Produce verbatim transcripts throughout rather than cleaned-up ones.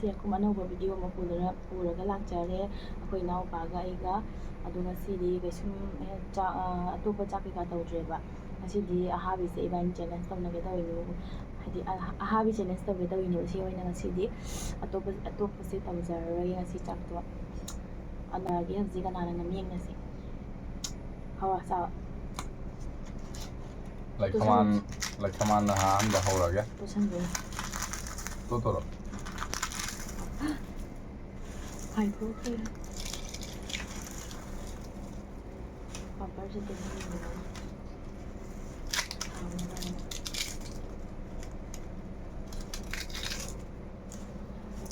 ꯁꯦ ꯑꯩꯈꯣꯏ ꯑꯅꯧꯕ ꯚꯤꯗꯤꯑꯣ ꯑꯃ ꯄꯨꯗꯨꯅ ꯄꯨꯔꯒ ꯂꯥꯛꯆꯔꯦ, ꯑꯩꯈꯣꯏ ꯏꯅꯥꯎꯄꯥꯒ ꯑꯩꯒ꯫ ꯑꯗꯣ ꯉꯁꯤꯗꯤ ꯀꯩꯁꯨꯝ ꯍꯦꯛ ꯆꯥ-, ꯑ, ꯑꯇꯣꯞꯄ ꯆꯥꯛ ꯀꯩꯀꯥ ꯇꯧꯗ꯭ꯔꯦꯕ꯫ ꯉꯁꯤꯗꯤ ꯑꯍꯥꯕꯤꯁꯦ ꯏꯕꯥꯅꯤ ꯆꯦꯂꯦꯟꯖ ꯇꯧꯅꯒꯦ ꯇꯧꯔꯤꯅꯦ꯫ ꯍꯥꯏꯗꯤ, ꯑ-, ꯑꯍꯥꯕꯤ ꯆꯦꯂꯦꯟꯖ ꯇꯧꯒꯦ ꯇꯧꯔꯤꯅꯦ꯫ ꯁꯤ ꯑꯣꯏꯅ ꯉꯁꯤꯗꯤ ꯑꯇꯣꯞꯄ, ꯑꯇꯣꯞꯄꯁꯦ ꯇꯧꯖꯔꯔꯣꯏ ꯉꯁꯤ ꯆꯥꯛꯇꯣ꯫ ꯑꯅꯥꯒꯤ ꯍꯧꯖꯤꯛ ꯀꯅꯥꯅ ꯉꯝꯃꯤ ꯌꯦꯡꯅꯁꯤ꯫ ꯍꯧꯔꯣ, ꯆꯥꯎ꯫ ꯂꯩꯊꯃꯥꯟ, ꯂꯩꯊꯃꯥꯟꯅ ꯑꯍꯥꯟꯕ ꯍꯧꯔꯒꯦ꯫ ꯄꯨꯁꯟꯗꯣꯏꯅꯤ꯫ ꯇꯣ ꯇꯧꯔꯣ꯫ ꯍꯥꯏꯗꯣꯛꯈ꯭ꯔꯦ꯫ ꯄꯥꯄꯔꯁꯦ ꯇꯨꯝꯍꯟꯕꯤꯔꯣ꯫ ꯊꯥꯎ ꯉꯧꯔꯒ꯫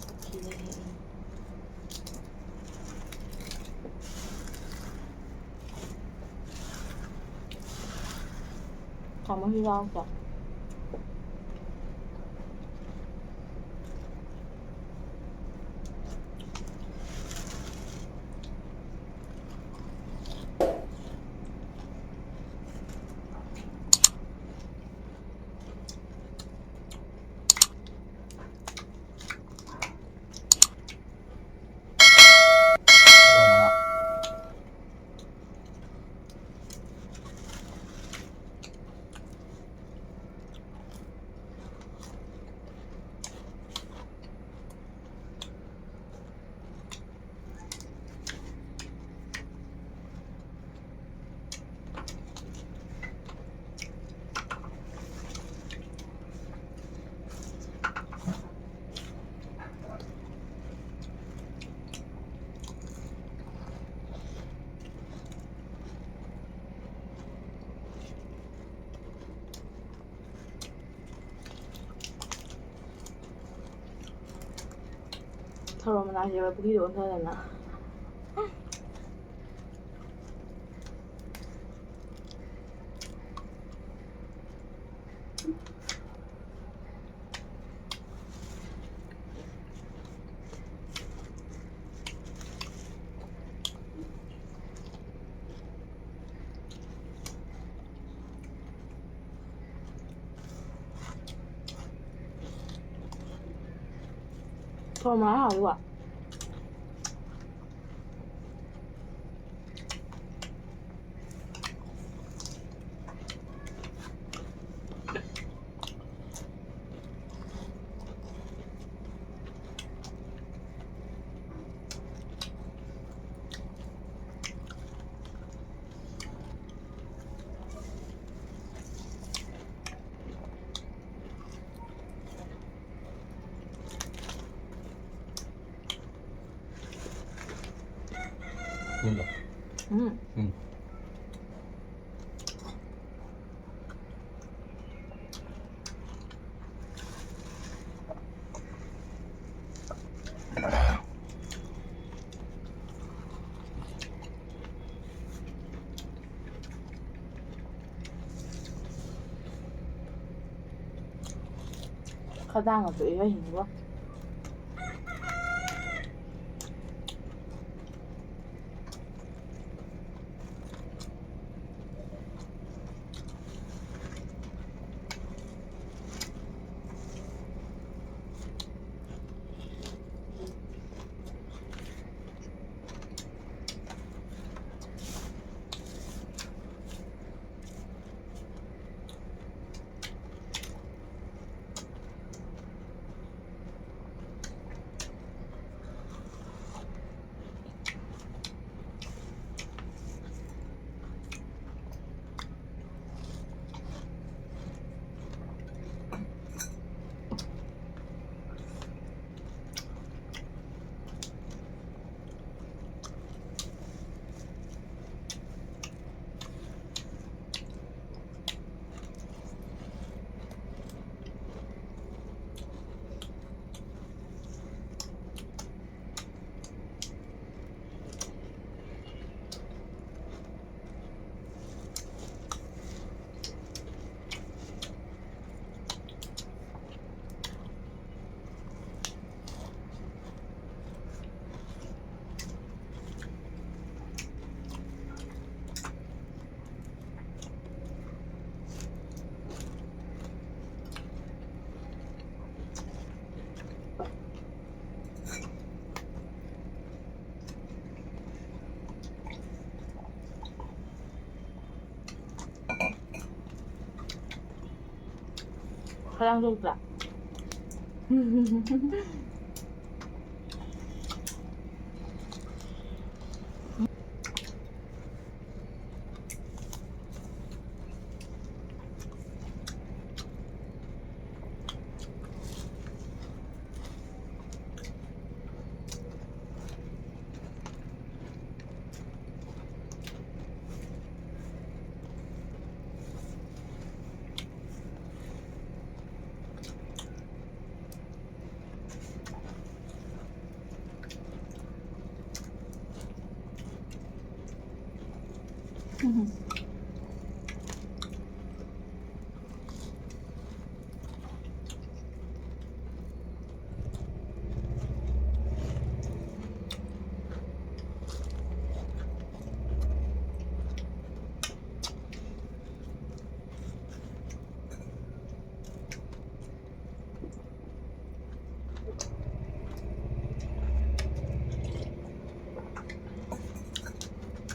ꯄꯨꯈꯤꯗ ꯍꯦꯛꯏ꯫ ꯀꯥꯡꯃꯍꯤ ꯌꯥꯎꯗ꯭ꯔꯣ? ꯊꯔꯣ ꯃꯅꯥꯁꯦ ꯄꯨꯈ꯭ꯔꯤꯗ ꯑꯣꯟꯊꯗꯅ꯫ ꯀꯃꯥꯏꯅ ꯍꯥꯎꯕ? ꯎꯝ꯫ ꯎꯝ꯫ ꯈꯗꯥꯡ ꯑꯗꯨ ꯏꯍꯩ ꯍꯩꯅꯤꯡꯕ꯫ ꯈꯗꯥꯡ ꯆꯣꯛꯇ꯭ꯔꯥ? ꯎꯝ꯫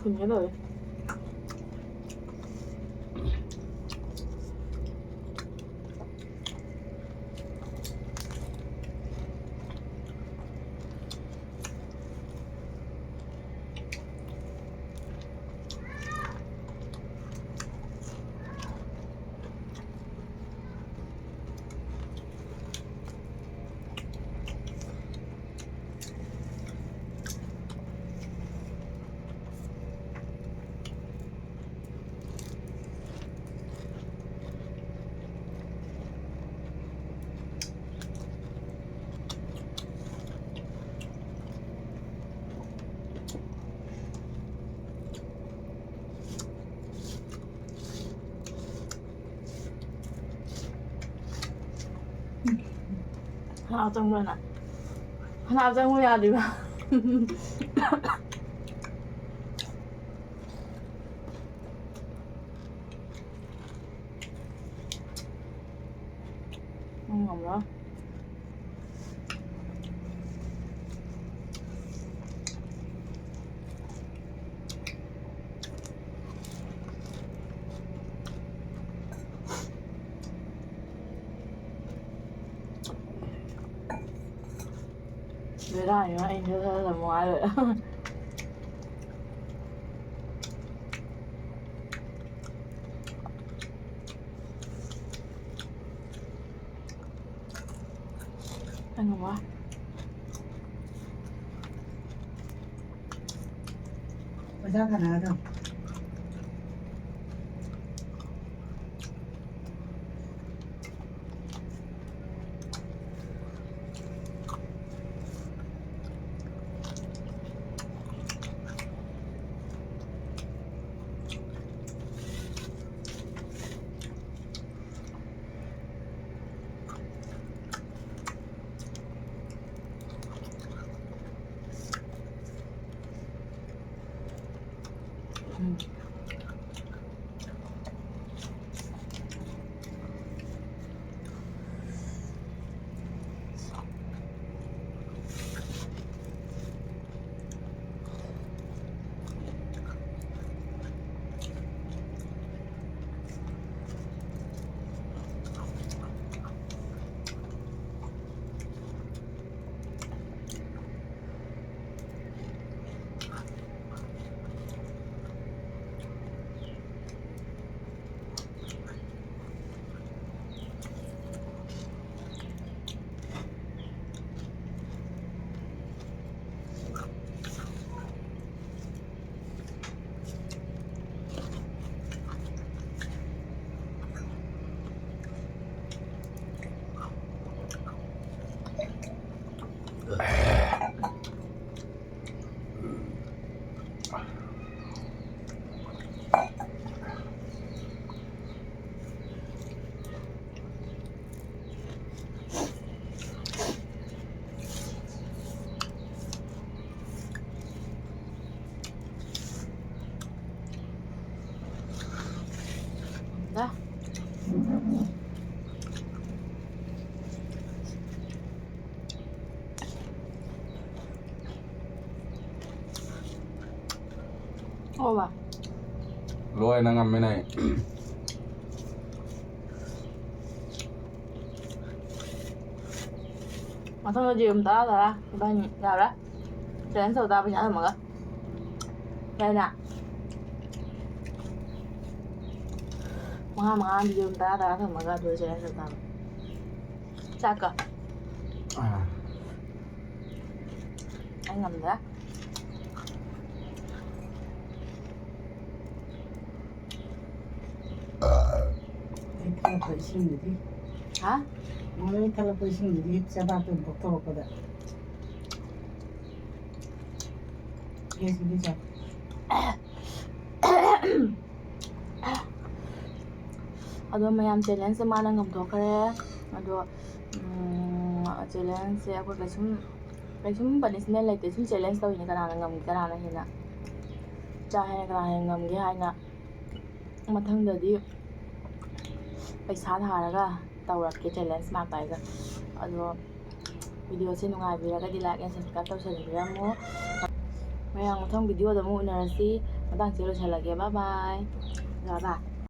ꯐꯨꯟꯒꯦ ꯇꯧꯋꯦ꯫ ꯍꯥ ꯆꯪꯕ꯭ꯔꯅ? ꯍꯥ ꯆꯪꯕ ꯌꯥꯗ꯭ꯔꯤꯕ? ꯎꯝ, ꯉꯝꯃꯔꯣꯏ꯫ ꯕꯦꯔꯥꯅꯤ, ꯑꯩꯅ ꯈꯔ ꯈꯔ ꯃꯨꯛ ꯍꯥꯏꯔꯣꯏ꯫ ꯑꯩꯅ ꯋꯥ꯫ ꯄꯩꯁꯥ ꯊꯥꯅꯒꯗ꯭ꯔꯣ? ꯎꯝ꯫ ꯗꯥ꯫ ꯑꯣ ꯕꯥ꯫ ꯂꯣꯏꯅ ꯉꯝꯃꯤꯅꯦ ꯑꯩ꯫ ꯃꯊꯪꯗꯗꯤ ꯑꯗꯨꯝ ꯇꯔꯥ ꯇꯔꯥ ꯏꯕꯥꯅꯤ ꯌꯥꯔꯦ꯫ Challenge ꯇꯧ ꯇꯥꯕ ꯄꯩꯁꯥ ꯊꯝꯃꯒ꯫ ꯌꯥꯏꯅ? ꯃꯉꯥ ꯃꯉꯥ video ꯑꯗꯨꯝ ꯇꯔꯥ ꯇꯔꯥ ꯊꯝꯃꯒ ꯑꯗꯨ challenge ꯇꯧ ꯇꯥꯕ꯫ ꯆꯥꯛꯀ꯫ ꯑꯥ꯫ ꯑꯩ ꯉꯝꯗ꯭ꯔꯦ꯫ ꯑꯩ ꯊꯛꯂꯛꯄ ꯏꯁꯤꯡꯗꯨꯗꯤ꯫ ꯍꯥ? ꯅꯪ ꯑꯩ ꯊꯛꯂꯛꯄ ꯏꯁꯤꯡꯗꯨꯗꯤ ꯆꯕꯥꯛꯇ ꯑꯗꯨꯝ ꯄꯣꯛꯊꯣꯔꯛꯄꯗ꯫ Gas ꯗꯨꯗꯤ ꯆꯥ꯫ ꯑꯗꯣ ꯃꯌꯥꯝ, challenge ꯁꯦ ꯃꯥꯅ ꯉꯝꯊꯣꯛꯈ꯭ꯔꯦ꯫ ꯑꯗꯣ, ꯎꯝ, challenge ꯁꯦ ꯑꯩꯈꯣꯏ ꯀꯩꯁꯨꯝ, ꯀꯩꯁꯨꯝ punishment ꯂꯩꯇꯦ꯫ ꯁꯨꯝ challenge ꯇꯧꯔꯤꯅꯦ, ꯀꯅꯥꯅ ꯉꯝꯒꯦ, ꯀꯅꯥꯅ ꯍꯦꯟꯅ ꯆꯥ ꯍꯦꯟꯅ, ꯀꯅꯥꯅ ꯍꯦꯟꯅ ꯉꯝꯒꯦ ꯍꯥꯏꯅ꯫ ꯃꯊꯪꯗꯗꯤ ꯄꯩꯁꯥ ꯊꯥꯔꯒ ꯇꯧꯔꯛꯀꯦ challenge ꯃꯥ ꯀꯥꯏꯒ꯫ ꯑꯗꯣ video say ꯅꯨꯡꯉꯥꯏꯕꯤꯔꯒꯗꯤ like and subscribe ꯇꯧꯁꯟꯕꯤꯔꯝꯃꯣ꯫ ꯃꯌꯥꯝ, ꯃꯊꯪ video ꯗ ꯑꯃꯨꯛ ꯎꯅꯔꯁꯤ꯫ ꯃꯇꯥꯡꯁꯤꯗ ꯂꯣꯏꯁꯜꯂꯒꯦ꯫ Bye bye꯫ Bye bye꯫